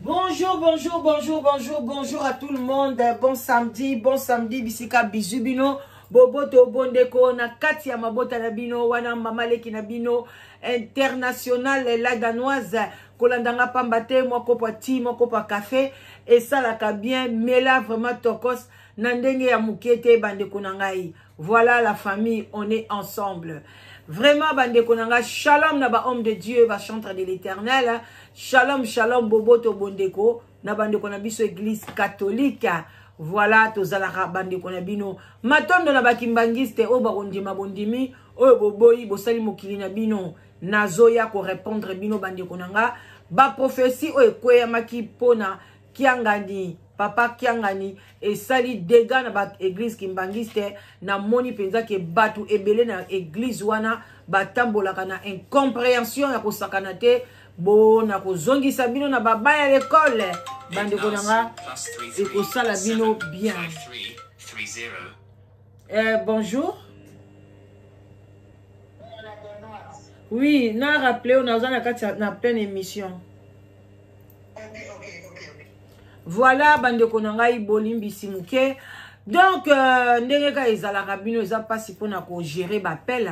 Bonjour, bonjour, bonjour, bonjour, bonjour à tout le monde. Bon samedi, bon samedi, bisika bisous bino. Boboto bondeko na kati ya mabota na bino wana mama leki na bino international la danoise kolanda nga pamba te mwa kopo ya ti mwa kopo ya café esalaka bien mela vraiment tokos na ndenge ya moke te bandeko na ngai. Voilà la famille, on est ensemble. Vraiment, bandeko na nga, shalom na ba homme de Dieu, ba chantre de l'éternel. Shalom, shalom, boboto bondeko, na bandeko na biso église catholique. Voilà, tozalaka bandeko na bino. Matondo na ba kimbangiste oyo bakondima bondimi, oyo boboyi bosali mokili na bino. Nazoya ko répondre bino bandeko na nga. Ba prophétie oyo ekweyamaki pona Kiangani papa Kiangani esali dégâts na ba église kimbangiste. Na moni penza ke batu ebele na église wana batambolaka na incompréhension ya kosakana te. Bo na kozongisa bino na baba ya l'école bandeko na nga ekosala bino bien. Bonjour. Oui, na rappelé on a na kati na pleine émission. Voilà bandeko na ngai bolimbisi moke. Donc ndenge ka ezalaka bino eza pasi pona ko gérer ba appel.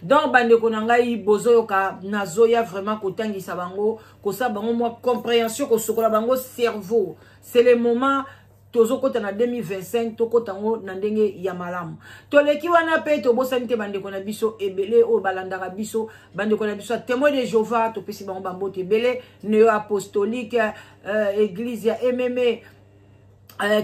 Donc bandeko na ngai bozoyoka nazoya vraiment kotangisa bango, kosala bango mwa compréhension, kosokola bango cerveau. C'est le moment tozokota na 2025 tokota ngo na ndenge ya malamu. Toleki wana pe tobosani te bandeko na biso ebele oyo balandaka biso, bandeko na biso ya témoin de Jéhovah, topesi bango bambote ebele, neo apostolique, église ya MMA,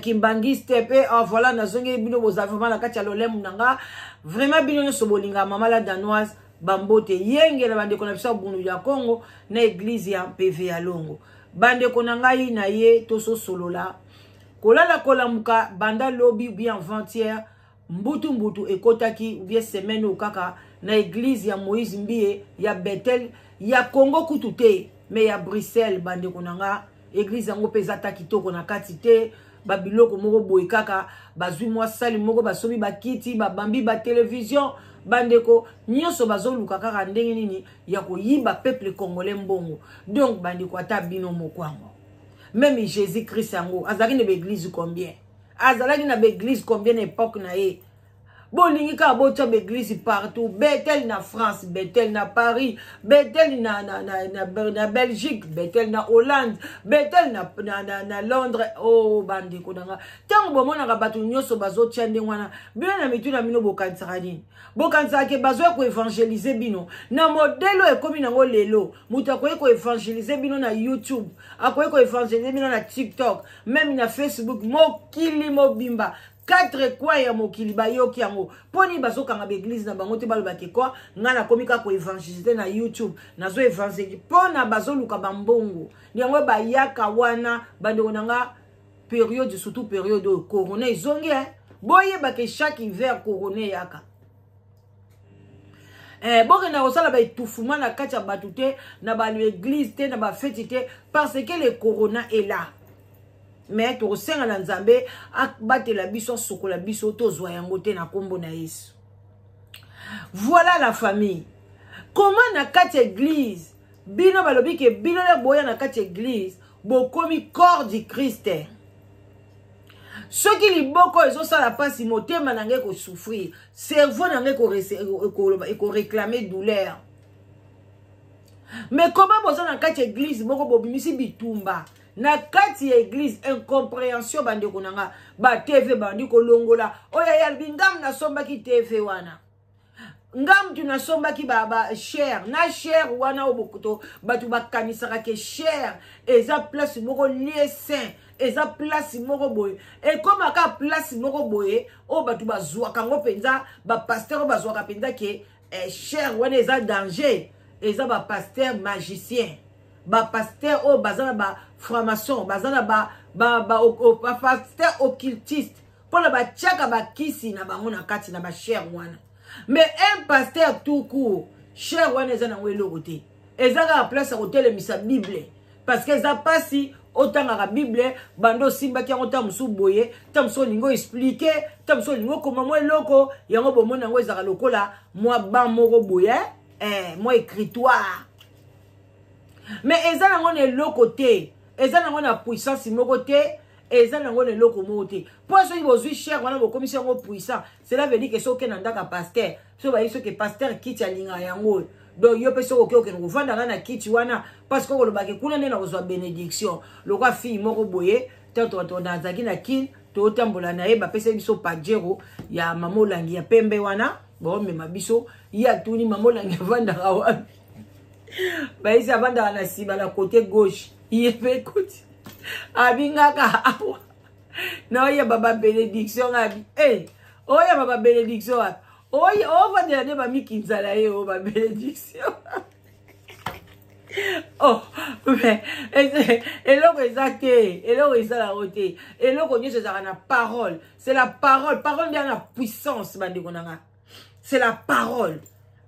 kimbangiste pe, oh, voilà nazongeli bino boza vraiment na kati ya lolemu na nga. Vraiment bino nyonso bolinga mama la danoise bambote yenge na bandeko na biso ya Bundu ya Congo na église ya PV ya Longo. Bandeko na ngai na ye tososolola kolala kolamuka banda lobi ou bien avant-hier mbutu mbutu ekotaki ou bien semaine oyo kaka na église ya Moïse Mbiye ya Bethel ya Congo kutu te mais ya Bruxelles. Bandeko na nga église yango pe eza ta kitoko na kati te, ba biloko moko boye kaka bazwi mwa sali moko basomi bakiti babambi ba télévision. Bandeko nyonso bazoluka kaka ndenge nini ya koyiba peuple congolais mbongo. Donc bandeko ata bino mokwango même Jésus Christ yango azalaki na ba église combien, azalaki na ba église combien na époque na ye. Bolingi kaka botia ba église partout, Bethel na France, Bethel na Paris, Bethel na Belgique, Bethel na Hollande, Bethel na Londres. Oh bandeko na nga, tango bomonaka bato nyonso bazotia ndenge wana, bino na mitu na bino bokanisaka nini? Bokanisaka ke bazoya koevangelize bino na modèle oyo ekomi nango lelo. Moto akoki koevangelize bino na YouTube, akoki koevangelize bino na TikTok, même na Facebook, mokili mobimba 4 coins ya mokili bayoki yango. Poni bazokanga ba église na bango te, balobaki quoi, nga nakomi kaka koevangelize na YouTube, nazo évangelize pona bazoluka bambongo yango bayaka wana. Bandeko na nga période, surtout période oyo corona ezongi, hein? Boyeba ke chaque hiver corona eyaka. Bokenda kosala ba étouffement na kati ya bato te, na ba église te, na ba fête te, parce que le corona est là. Mais tokosenga na Nzambe abatela biso, asokola biso, tozwa yango te na kombo na Yesu. Voilà la famille. Comment na kati église bino balobi ke bino na boya na kati église bokomi corps du Christ? Soki liboko ezosala pasi, motema na ngai ekosouffrir, cerveau na ngai ekoréclamer douleur. Mais comment boza na kati église moko bobimisi bitumba na kati ya église, incompréhension? Bandeko na nga, ba TV bandi kolongola oyo ya alobi ngam nasombaki TV wana, ngam tu nasombaki ba chaire na chaire wana oyo bokoto bato bakanisaka ke chaire eza place moko lieu saint, eza place moko boye, ekomaka place moko boye oyo bato bazwaka yango mpenza, ba pasteur oyo bazwaka mpenza ke chaire wana eza danger, eza ba pasteur magicien, ba pasteur oyo baza na ba franc-maçon, baza na ba pasteur occultiste, mpona batiaka bakisi na bango na kati na ba chaire wana. Mais un pasteur tout court, chaire wana eza nango eloko te, eza kaka place ya kotelemisa Bible, parce que eza pasi otangaka Bible bando osimbaki yango ta mosusu boye, ta mosusu olingi oexplike, ta mosusu olingi okoma mwa eloko yango, bomoni yango ezalaka lokola mwa ban moko boye, mwa écritoire, mais eza nango na eloko te. Eza nango na puissance moko te, eza nango na eloko moko te. Mpo soki bozwi chaire wana bokomisi yango puissant, cela veut dire que soki okende na ndako ya pasteur, soki bayebi soki pasteur kiti alingaka yango oyo, donc yo mpe soki oke okende kovanda kaka na kiti wana, parce que okolobaki kuna nde nakozwa bénédiction. Lokola fille moko boye, tanto nazalaki na Kin, totambola na ye, bapesaki biso pajero ya mama Olangi ya pembe wana, baomema biso. Ye atuni mama Olangi avandaka wapi, bayesi avandaka na nsima na côté gauche. Ye mpe koti abingaka awa naoyeba babénédiction, abi e oyeba babénédiction wapi, ovandela nde bamikinzala ye o babénédiction. Oh, mais eloko eza te, eloko ezalango te. Eloko nyonso ezalaka na parole, c'est la parole. Parole nde na puissance, bandeko na nga, c'est la parole.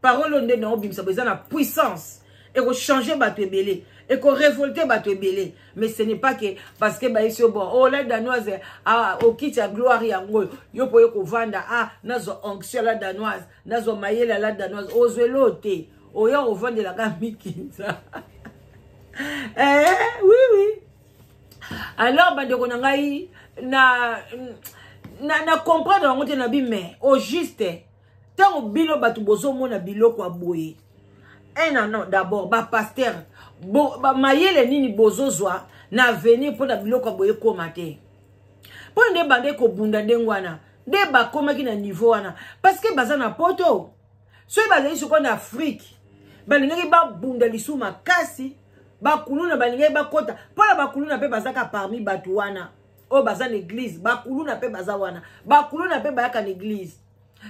Parole oyo nde naobimisa bo eza na puissance, ekochange bato ebele, ekorévolte bato ebele. Mais ce n'est pas que parce que bayesi yo bon, oh, la Danoise, ah, okiti ya gloire yango oyo, yo mpo yo kovanda, ah, nazwa onction la Danoise, nazwa mayele la Danoise, ozwa elo te, oya ovandelaka mikinza. Eh, oui. Alors bandeko na ngai, na comprendre yango te na bi, mais au juste ntango bino bato bozomona biloko ya boye, un an d'abord, bapasteur bo, ba, mayele nini bozozwa na avenir mpona biloko ya boye ekóma te? Mpo nde bande kobunda ndenge wana nde bakomaki na niveau wana, parce que baza na Poto. Soki bazali sikoyo na Afrique, balingaki babunda lisu makasi, bakuluna balingaki bakota. Mpona bakuluna mpe bazaka parmi bato wana oyo baza na église, bakuluna mpe baza wana, bakuluna mpe bayaka na église.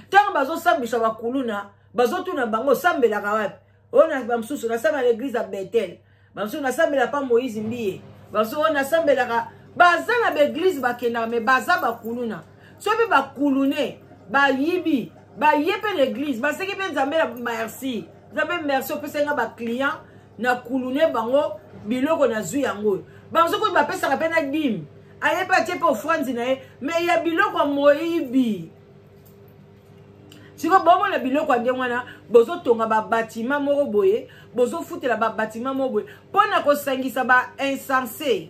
Ntango bazosambisa bakuluna, bazotuna bango: osambelaka wapi? Oyo na bamosusu nasambela na église ya Betel, bamosusu nasambela pa Moïse Mbiye, bamosusu oyo nasambelaka. Baza na baéglise bakendaka, me baza bakuluna. So mpe bakulune bayibi, baye mpe na église, baseki mpe Nzambe na merci: Nzambe merci, opesaki nga baclient na kulune bango, biloko nazwi yango oyo. Bango soki bapesaka mpe na dîme, aye mpe atie mpe offrande na ye, me ya biloko ya moyibi. Sikoyo bomona biloko ya ndenge wana, bozotonga babatima moko boye, bozofutela babatima moko boye mpo na kosangisa bainsensé,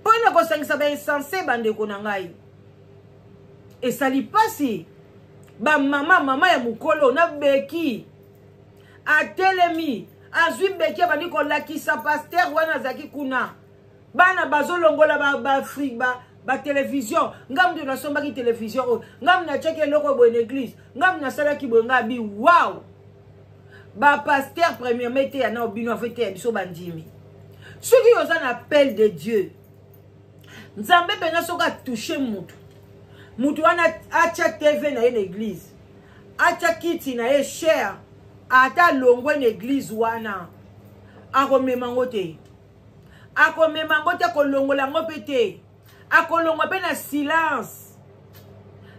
mpo na kosangisa bainsensé. Bandeko na ngai, esali mpasi. Bamama, mama ya mokolo na beki atelemi, azwi beki, abandi kolakisa pasteur wana azalaki kuna. Bana bazolongola batelevizio ba, ba ngai mutu nasombaki televizio oyo, ngai mutu natiaki eloko boye na église, ngai mutu nasalaki boye. Ngai abi wow. Bapasteur, premièrement eteya nao bino, afa eteya biso bandimi. Soki oza na appel de Dieu, Nzambe mpenza soki atouche mutu, mutu wana atya TV na ye na église, atya kiti na ye cher, ata alongwe na église wana, akomema yango te, akomema yango te, akolongola yango mpe te, akolongwa mpe na silence.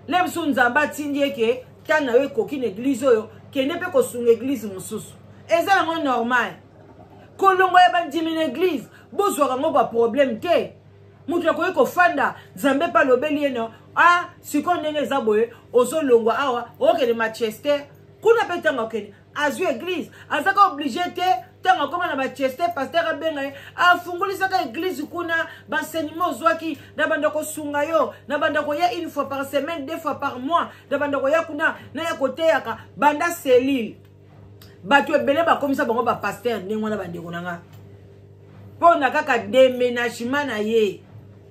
Le mosusu Nzambe atindi eke ntango na yo ekoki na église oyo, kende mpe kosunga église mosusu. Eza yango normal. Kolongwa ya bandimi na église, bozwaka yango baproblème te. Moto akoki kofanda, Nzambe mpe alobeli ye no: ah, sikoyo ndenge eza boye, ozolongwa awa, okende Manchester kuna. Mpe ntango akende, azwi église, azaka obligé te. Ntango akóma na Manchester, pasteur abenga ye, afungolisaka église kuna, baenseignement ozwaki na banda kosunga yo, na banda koya une fois par semaine, deux fois par mois, na banda koya kuna, naya koteyaka banda cellule. Bato ebele bakomisa bango bapasteur ndenge wana, bandeko na nga, mpo na kaka déménagement na ye.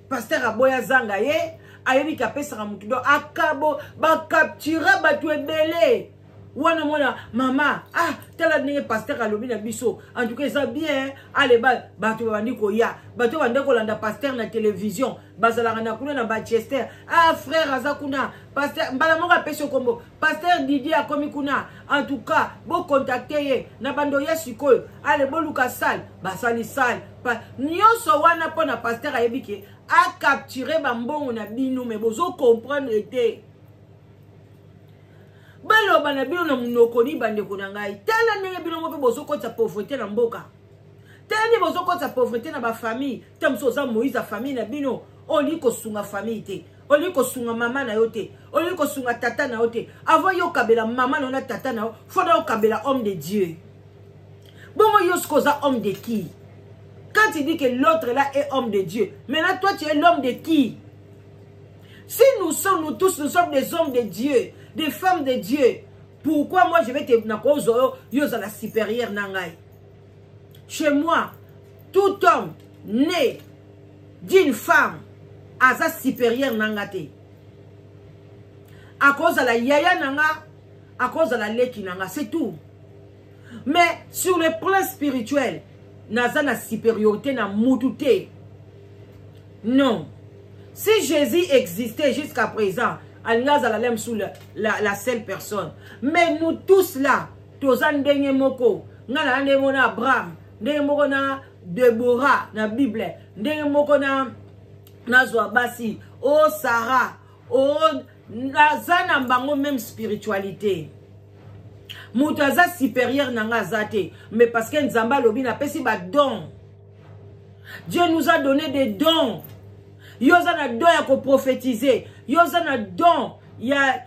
Pasteur aboya azanga ye, ayebi ke apesaka motu, donc akabo bacapture bato ebele wana. Mwana mama, ah, tala ndenge pasteur alobi na biso, en tout cas eza bien. Ale, bato babandi koya, bato bandi kolanda pasteur na télévision, bazalaka na kuna na Manchester. Ah, frère aza kuna, pasteur mbala moko apesi okombo, pasteur Didier akomi kuna, en tout cas bocontacte ye na bando ya sikoyo. Ale, boluka salle, basali salle nyonso wana mpo na pasteur ayebi ke acapture bambongo na bino. Me bozocomprendre te, baloba na bino na monoko ni. Bandeko na ngai, tala ndenge bino mo mpe bozokotisa pauvreté na mboka, tala nde bozokotisa pauvreté na bafamille. Te mosusu oza Moïse ya famille na bino, olingi kosunga famille te, olingi kosunga mama na yo te, olingi kosunga tata na yo te. Avant yo okabela mama na yo na tata na yo, fona okabela homme de Dieu. Bongo yo soki oza homme de qui? Quand tu dis que l'autre là est homme de Dieu, maintenant toi tu es l'homme de qui? Si nous sommes, nous tous, nous sommes des hommes de Dieu, des femmes de Dieu, pourquoi moi je vais te nakozwa yo ozala supérieur na ngai? Chez moi, tout homme né d'une femme aza supérieur na nga te. Akozala yaya na nga, akozala leki na nga, c'est tout. Mais sur le plan spirituel, naza na supériorité na mutu te. Non. Si Jésus existait jusqu'à présent, alingi azala lem sous la seule personne. Mais nous tous là, toza ndenge moko. Nga na ndenge moko na Abraham, ndenge moko na Deborah na Bible, ndenge moko na nazwa basi, o Sarah, o naza na bango même spiritualité. Moto aza supérieur na nga aza te, mais parce que Nzambe alobi napesi ba dons. Dieu nous a donné des dons. Yo oza na don ya koprophétiser, yo oza na don ya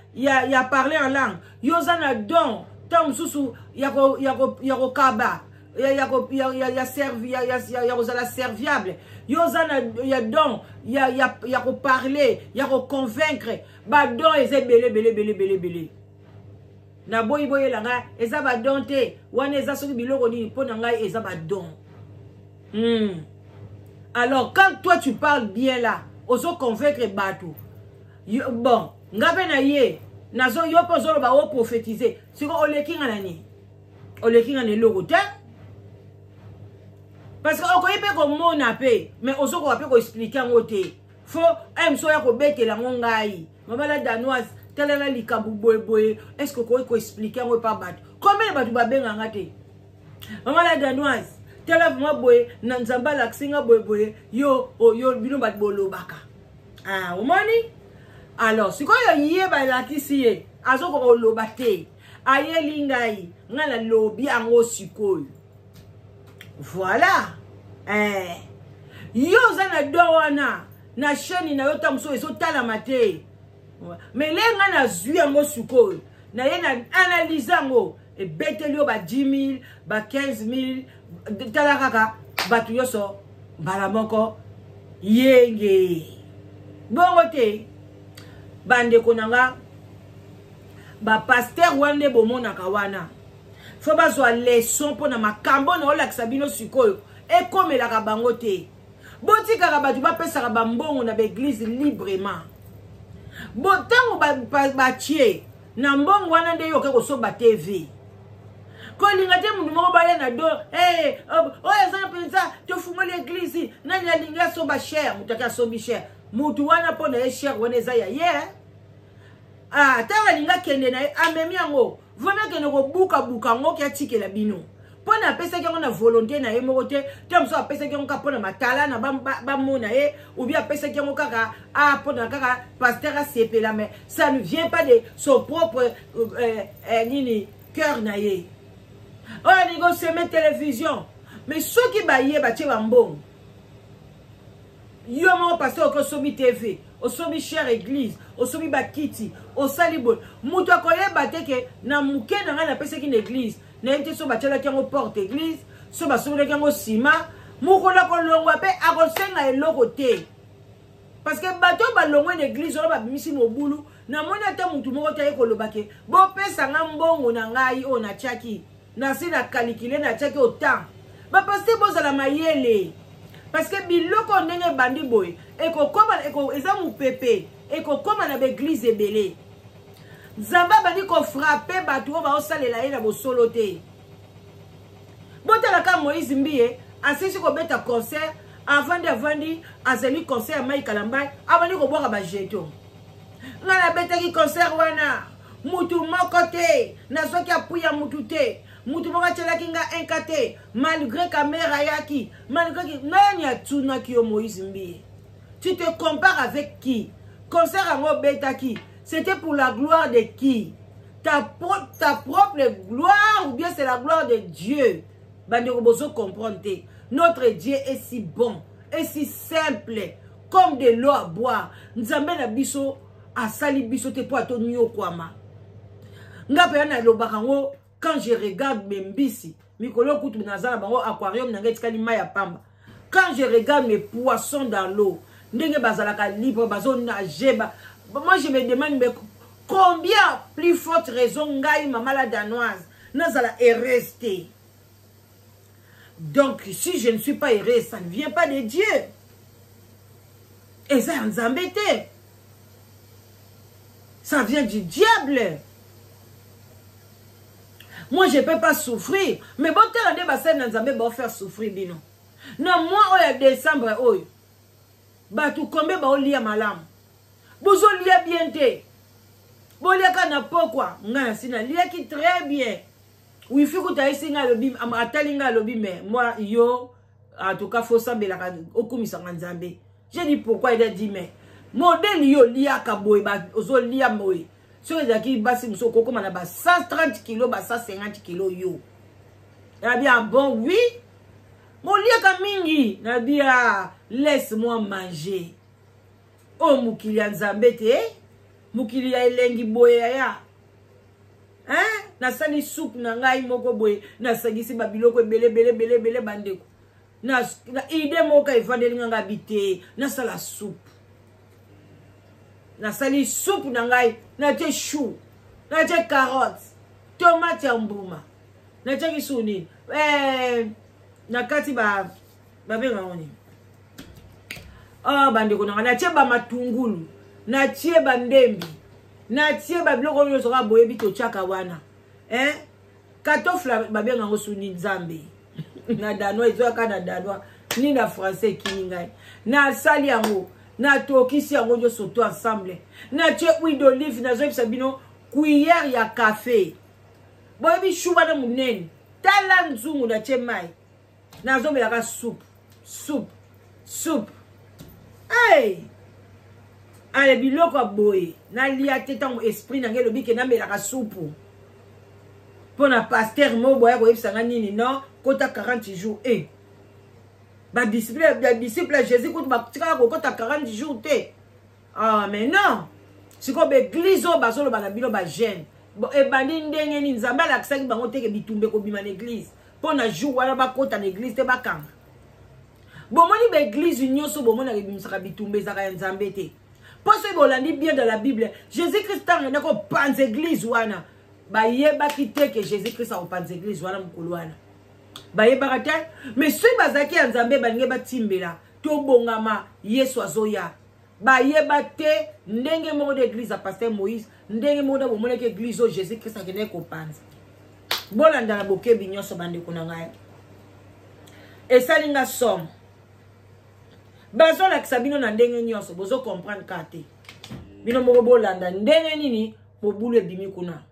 parler en langue, yo oza na don ntango mosusu ya kokaba, ya kozala serviable, yo oza na ya don ya koparler, ya koconvaincre. Ba don eza ebele ebele ebele ebele ebele. Naboyi boyela ngai eza ba don te, wana eza soki biloko nini, mpo na ngai eza ba don. Alors quand toi tu parles bien là, ozo convaincre bato. Bon, nga mpe na ye nazo yo mpe ozoloba o prophétiser, siko oleki nga na nini? Oleki nga na eloko te, parce que okoki mpe komona mpe, mais ozokoka mpe koexplike yango te. Fo mosu oya kobetela yango ngai, mama la danoise, talala likambo boyeboye, est ce que okoki koexplike yango epa bato? Combien bato babenga nga te, mama la danoise, tala vraiment boye na Nzambe alakisi nga boyeboye, yo oyo bino bato bolobaka. Ah, omoni? Alors sikoyo ye balakisi ye, azokoka koloba te, ayeli ngai, ngai nalobi yango sikoyo. Voilà. Yo oza na don wana na chaîne na yo, ntango mosusu ezotalama te, mais le ngai nazwi yango sikoyo, na ye na analyse yango, ebeteli yo ba 10 000, ba 15 000. Tala kaka bato nyonso mbala moko yenge bongo te. Bandeko na nga bapaster wana nde bomonaka wana, fo bazwa leçon mpona makambo na olakisa bino sikoyo ekomelaka bango te. Botikaka bato bapesaka bambongo na baeglise librement. Bo ntango batie na mbongo wana nde yo oke kosomba TV. Kolinga te mundu moko baya na do, hey, oyo eza mpenza tofungoli eglise, nani alingi asomba cher? Moto ake asombi cher, mutu wana mpo na ye cher wana eza ya ye. Ah, ntango alingi akende na ye, amemi yango vraiment, akende kobukabuka yango ke atikela bino, mpo na apesaki yango na volonté na ye moko te. Te mosusu apesaki yango kaka mpo na matala na bamona ye, ou bien apesaki yango kaka mpo na kaka pasteur asepela, mais ça ne vient pas de son propre nini cœur na ye. Oyo alingi oseme télévision, mais soki baye batie bambongo, yo moko pasteur oki osombi TV, osombi cher église, osombi bakiti, osali boye, moto akoyeba te ke na moke na ngai napesaki na église. Nayebi te so batielaki yango porte église, so basombelaki yango nsima. Mokolo akolongwa mpe akosenga eloko te, parce que bato oyo balongwe na église wana babimisi mobulu. Namoni ata motu moko te aye koloba ke bopesa nga mbongo na ngai oyo natiaki, nasi na kalikile, natiaki autant. Bapaster, bozala mayele, parce que biloko ndenge ebandi boye ekokoma eza mopepe, ekokoma na baeglise ebele. Nzambe abandi kofrape bato oyo baosalela ye na bosolo te. Botalaka Moïse Mbiye, asilisi kobeta concert, avandi avandi, azali concert ya Mai Kalambai, abandi kobwaka bajeton. Ngai nabetaki concert wana, mutu moko te nazwaki appui ya mutu te, mutu moko atielaki nga inka te, malgré kamera ayaki, malgré nani atunaki yo? Moïse Mbiye, tu te compares avec qui? Concert yango obetaki, c'était pour la gloire de qui? Ta propre gloire ou bien c'est la gloire de Dieu? Bandeko, bozo comprendre te. Notre Dieu est si bon et si simple comme de l'eau à boire. Nzambe na biso asali biso te po atonyokwama. Nga mpenza nalobaka yango, quand je regarde mes mbisi Mikolo kutu naza na bango, aquarium na ngai etikali mai ya pamba. Quand je regarde mes poissons dans l'eau, ndenge bazalaka libre, bazo nager ba... Moi je me demande, mais combien plus forte raison ngai mama la danoise nazala heureuse te? Donc si je ne suis pas heureuse, ça ne vient pas de Dieu, eza ya Nzambe te, ça vient du diable. Moi je peux pas souffrir, mais botala nde basali na Nzambe baofaire souffrir bino na mois oyo ya décembre oyo. Bato kombe baolia malamu, bozolia bien te, boliaka na pokwa. Ngai nasi naliaki très bien. Wifi kuta ayesi ngai, alobi, atali ngai, alobi: "Mais moi, yo, en tout cas faut osambelaka, okumisaka Nzambe." J'ai dit: "Pourquoi?" Il a dit: "Mais modèle yo oliaka boye, ozolia boye, soki ezalaki basi mosusu, okokóma na ba 130 kilo, ba 150 kilo." Yo nabi: "Ah bon?" "Oui, moliaka mingi." Nabi: "Ah, laisse moi manger." Oyo mokili ya Nzambe te, mokili ya elengi boye yaya, hein? Nasali supu na ngai moko boye, nasangisi babiloko ebele ebele ebele ebele. Bandeko, na idée moko evandeli nga, ngabi te, nasala supu. Nasali supu na ngai, natie chou, natie carotte, tomate ya mbuma, natiaki su nini, na kati babengango nini? Oh, bandeko na ngai, natie bamatungulu, natie bandembi, natie babiloko nyonso kaka boyebi totiaka wana, eh? Katofla babengango suni. Nzambe, na danois ezoyaka, na danois ni na français ekimi ngai. Nasali yango, natokisi yango nyonso to ensemble, natie huile d'olive. Nazoyebisa bino, cuillère ya café, boyebi chou wana monene, tala nzungu, natie mai, nazomelaka soupe, soupe, soupe. Hey! Ale, biloko ya boye nalia te. Ntango esprit na ngai elobi ke namelaka supu mpo na pasteur moko boya koyebisa nga nini, non, kota 40 jours e badisciple ya Jésus kutu batikaka kokota 40 jours te. Ah, mais non, sikoyo baeglise oyo bazoloba na bino bajeune, ebandi ndenge nini? Nzambe alakisaki bango teke bitumba ekobima na église, mpo na jour wana bakota na église te, bakanga. Bomoni, baeglise nyonso bomonaka ebimisaka bitumba ezalaka ya Nzambe te. Mpo soki bolandi bien dans la Bible, Jésus Christ ntango enda kopanza église wana, bayebaki te ke Jésus Christ akopanza église wana mokolo wana, bayebaka te. Mais soki bazalaki ya Nzambe, balingi batimbela, tobongama, Yesu azoya. Bayeba te. Ndenge moko de église ya pasteur Moïse, ndenge moko nde bomonaki église oyo Jésus Christ akendaki kopanza. Bolanda na bokebi nyonso, bandeko na ngai. Esali nga somme, bazolakisa bino na ndenge nyonso, bozocomprendre kaka te. Bino moko bolanda ndenge nini mobulu ebimi kuna.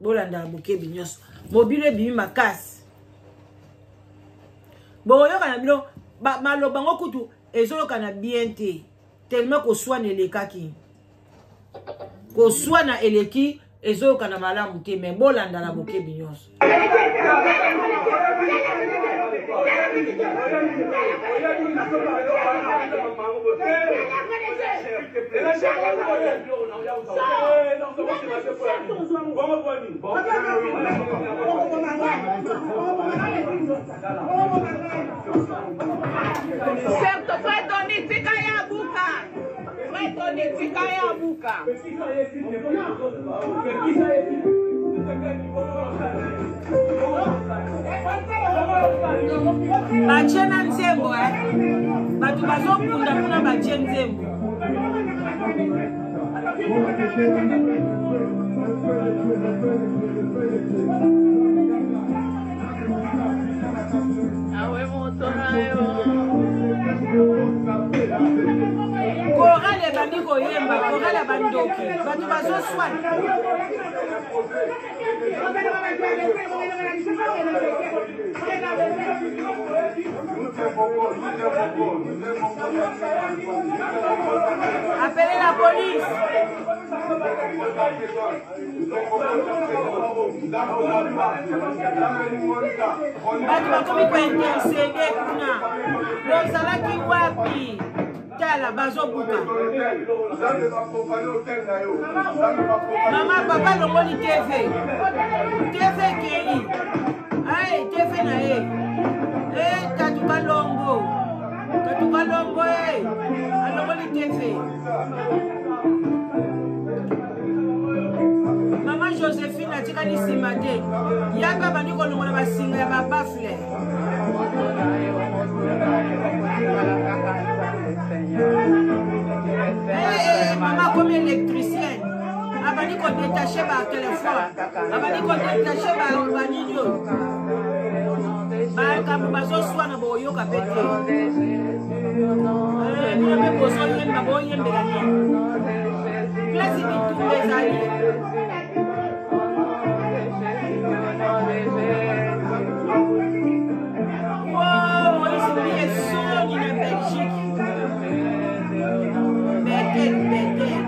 Bolanda na bokebi nyonso, mobulu ebimi makasi. Bokoyoka na bino maloba ngo kutu ezoyokana bien te, tellement koswana elekaki, koswana eleki, ezoyokana malamu te. Me bolanda na bokebi nyonso. Certes, frère Tony, tika ya buka. Frère Tony, tika ya buka. Batie na nzembo, eh? Bato bazobunda kuna, batie nzembo. Chorale ebandi koyemba, chorale ya bandoki, bato bazoswana. Appelez la police. Bato bakomi kointercede kuna. Bozalaki wapi? Tala. Voilà, bazobuka. Mama, papa longoli TV. TV ekei. Ay, TV na ye. Eh, tatu kalongo. Tatu kalongo eh. Alongoli TV. Mama Josephine atikali nsima te. Yaka bandi kolongola basinga ya babafle. Hey, mama akomi électricienne abandi kodetache batelefone abandi kodetache banini oyo makambo bazoswana boyoka mpe te eh, bino mpe bozoyemba boyembela nini place bitumba ezali. Moïse Mbiye soni na Belgique. Betel, Betel.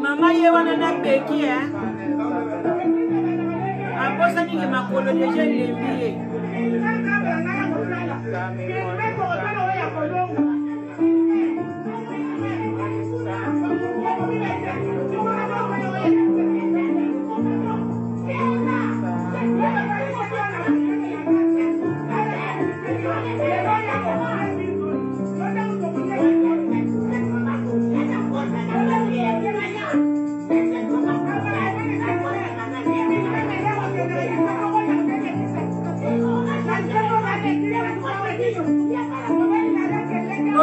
Mama ye wana na beki eh? Abosani ke makolo deja elembi ye.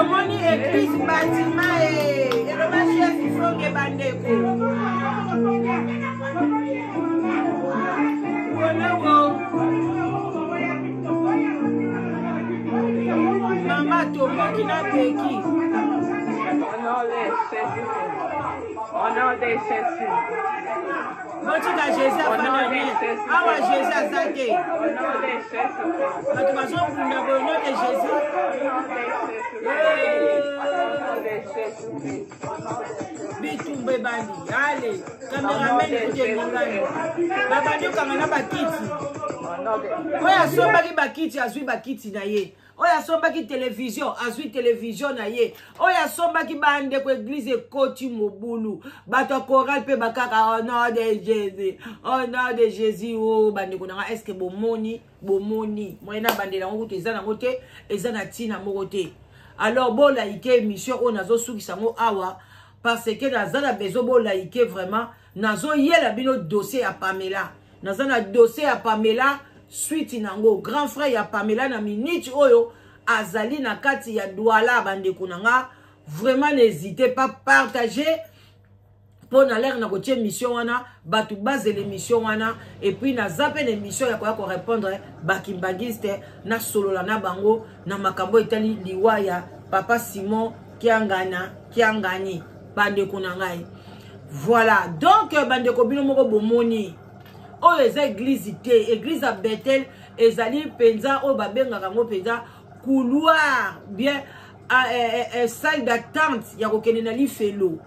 Omoni eglise batima e eloba chef fonge bandeko wolowo mama tomoki na beki. Botika Jésus afanda bien. Awa Jésus aza te. Bato bazobunda boye nom de Jésus. Bitumba ebandi. Ale, cameraman kutu elingani. Babandi okanga na bakiti. Oyo asombaki bakiti azwi bakiti na ye. Oyo asombaki televizio azwi televizio na ye. Oyo asombaki bandeko eglize ekoti mobulu. Bato ya chorale mpe bakaka au nom de Jésus, au nom de Jésus. O oh, bandeko na nga, est-ce que bomoni, bomoni moyen na bandela yango kutu eza nango te, eza na ntina moko te. Alors bolaike émission oyo nazosukisa yango awa parce que naza na besoin bolaike vraiment. Nazoyela bino dossier ya Pamela. Naza na dossier ya Pamela suite nango grand frère ya Pamela na minute oyo azali na kati ya Douala. Bandeko na nga, vraiment n'hésitez pas, partager mpo na l'heure na kotia émission wana, bato bazela émission wana. Et puis naza mpe na émission ya koya korépondre bakimbangiste, nasolola na bango na makambo etali liwa ya papa Simon Kiangana Kiangani. Bandeko na ngai, voilà. Donc bandeko bino moko bomoni oyo eza église te, église ya Bethel ezali mpenza oyo babengaka yango mpenza couloir bien salle d'attente ya kokende na lifelo.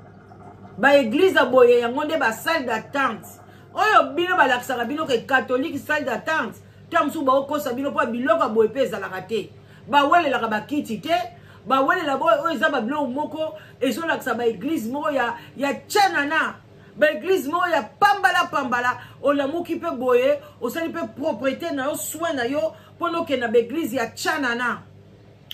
Ba église ya boye yango nde ba salle d'attente oyo bino balakisaka bino ke catholique salle d'attente. Ta mosusu baokosa bino mpo biloko ya boye mpe ezalaka te, bawelelaka bakiti te, bawelela boye. Oyo eza babiloko moko ezolakisa ba église moko ya tchanana, ba église moko ya pambala pambala. Olamuki mpe boye, osali mpe propriété na yo, soin na yo mpona okende na ba église ya tchanana.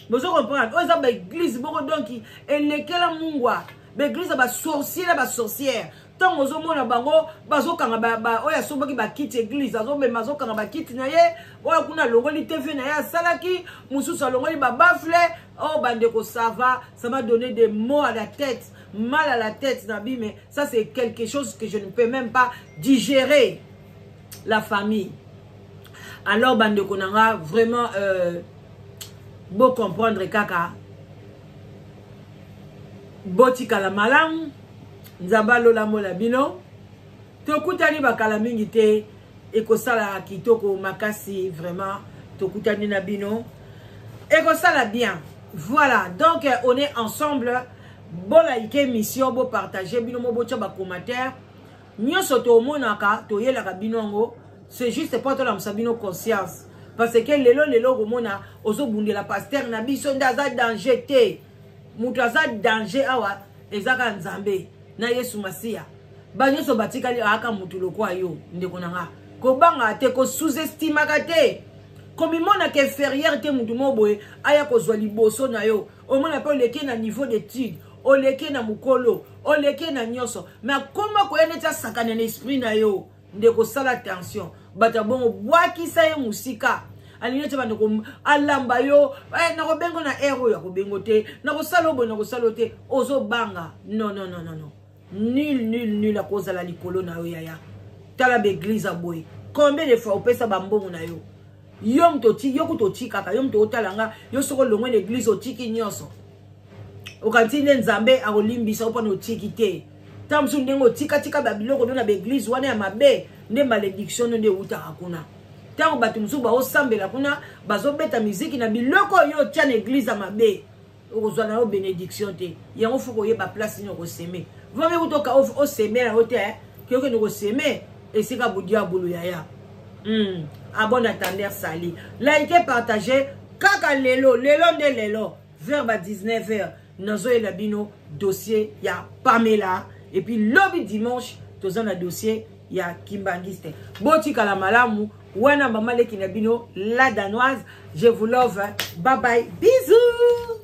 Bozo comprendre? Oyo eza ba église moko donc elekela mungwa, ba église ya ba sorcier na ba sorcière. Ntango ozomona bango bazokanga oyo asombaki bakiti église, azomema azokanga bakiti na ye, oyo kuna alongoli TV na ye asalaki, mosusu alongoli babafle. Oh bandeko, ça va, ça m'a donné des maux à la tête, mal à la tête na mais ça c'est quelque chose que je ne peux même pas digérer, la famille. Alors bandeko na nga, vraiment bo comprendre kaka, botikala malamu, Nzambe alola mola bino. Tokutani bakala mingi te, ekosala kitoko makasi vraiment. Tokutani na bino. Ekosala bien. Voilà, donc on est ensemble. Bo like émission, bo partager bino mo botia ba commentaire. Nyonso tomonaka, toyelaka bino yango, c'est juste po tolamusa bino conscience. Parce que lelo lelo komona ozobundela pasteur na biso nde aza danger te. Moto aza danger awa ezaka Nzambe na Yesu Masiya. Ba nyonso batikali aaka motu lokwa yo ndeko na nga. Kobanga te, ko sous-estimaka te. Komimonaka inférieur te motu moko boye aya kozwa liboso na yo. Omona mpe oleki na niveau d'étude, oleki na mokolo, oleki na nyonso. Mais akoma koya neti asakana na esprit na yo. Ndeko sala attention. Bato ya bongo bwakisa ye mosika. Alingi ete bandeko alamba yo, nakobengo na air oyo akobengo te, nakosala oyo boye, nakosala oyo te, ozobanga. Non, non, non, non, non. Nul, nul, nul akozala likolo na yo yaya. Tala ba église ya boye. Combien de fois opesa ba mbongo na yo? Yo moto oti, yo kutu otikaka, yo moto otala nga, yo soko longwe na église otiki nyonso. Okanisi nde Nzambe akolimbisa yo mpona otiki te. Ntango mosusu ndenge otikatika ba biloko no na ba église wana ya mabe, nde malédiction no nde ewutaka kuna. Ntango bato mosusu baosambela kuna, bazobeta miziki na biloko oyo otia na église ya mabe, okozwa na yo bénédiction te. Yango fo koyeba place nini okoseme. Vami kutu oseme na yo te, kiyokende koseme esika bodiabulu yaya. À bon entendeur, sali. Likez, partagez. Kaka lelo, lelo nde lelo, vers ba 19h, nazoyela bino dossier ya Pamela. Et puis lobi dimanche, toza na dossier ya Kimbangiste. Botikala malamu, wana mama leki na bino, la danoise. Je vous love. Bye bye. Bisous.